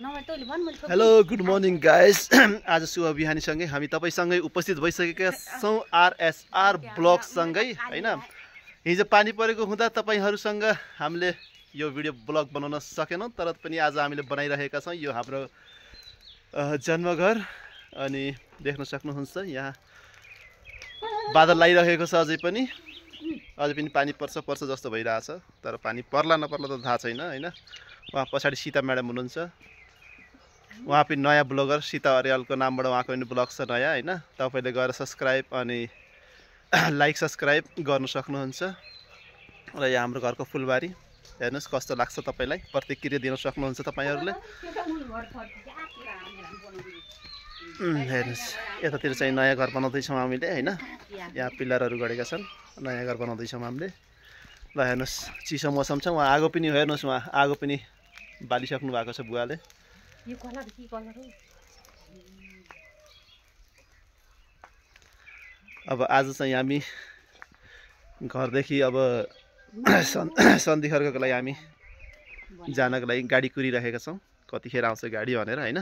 Hello good morning guys. आज शुभ बिहानीसँगै हामी तपाईसँगै उपस्थित भइसकेका छौँ आरएसआर ब्लगसँगै हैन। हिजो पानी परेको हुँदा तपाईहरुसँग हामीले यो भिडियो ब्लग बनाउन सकेनौं, तर पनि आज हामीले बनाइरहेका छौँ। यो हाम्रो जन्मघर अनि देख्न सक्नुहुन्छ यहाँ बादल लागिरहेको छ। अझै पनि पानी पर्छ जस्तो भइरहेछ, तर पानी पर्ला नपर्ला त थाहा छैन हैन। वहाँ पछाडि सीता म्याडम हुनुहुन्छ, उहाँ पनि नयाँ ब्लगर सीता अर्यालको नामबाट उहाँको पनि ब्लग छ नयाँ हैन। तपाईले गएर सब्स्क्राइब अनि लाइक सब्स्क्राइब गर्न सक्नुहुन्छ। र यहाँ हाम्रो घरको फुलबारी हेर्नुस् कस्तो लाग्छ, तपाईलाई प्रतिक्रिया दिन सक्नुहुन्छ तपाईहरुले। हेर्नुस् यतातिर चाहिँ नयाँ घर बनाउँदै छौँ हामीले हैन। यहाँ पिलरहरु गरेका छन्, नयाँ घर बनाउँदै छौँ हामीले। ल हेर्नुस् चिसो मौसम छ, वहाँ आगो पनि हेर्नुस्, वहाँ आगो पनि बालिसक्नु भएको छ बुवाले। यो कलर के कलर हो? अब आज चाहिँ हामी घरदेखि अब सन्धि खर्कको लागि हामी जानको लागि गाडी कुरिरहेका छौँ। कतिखेर आउँछ गाडी भनेर हैन।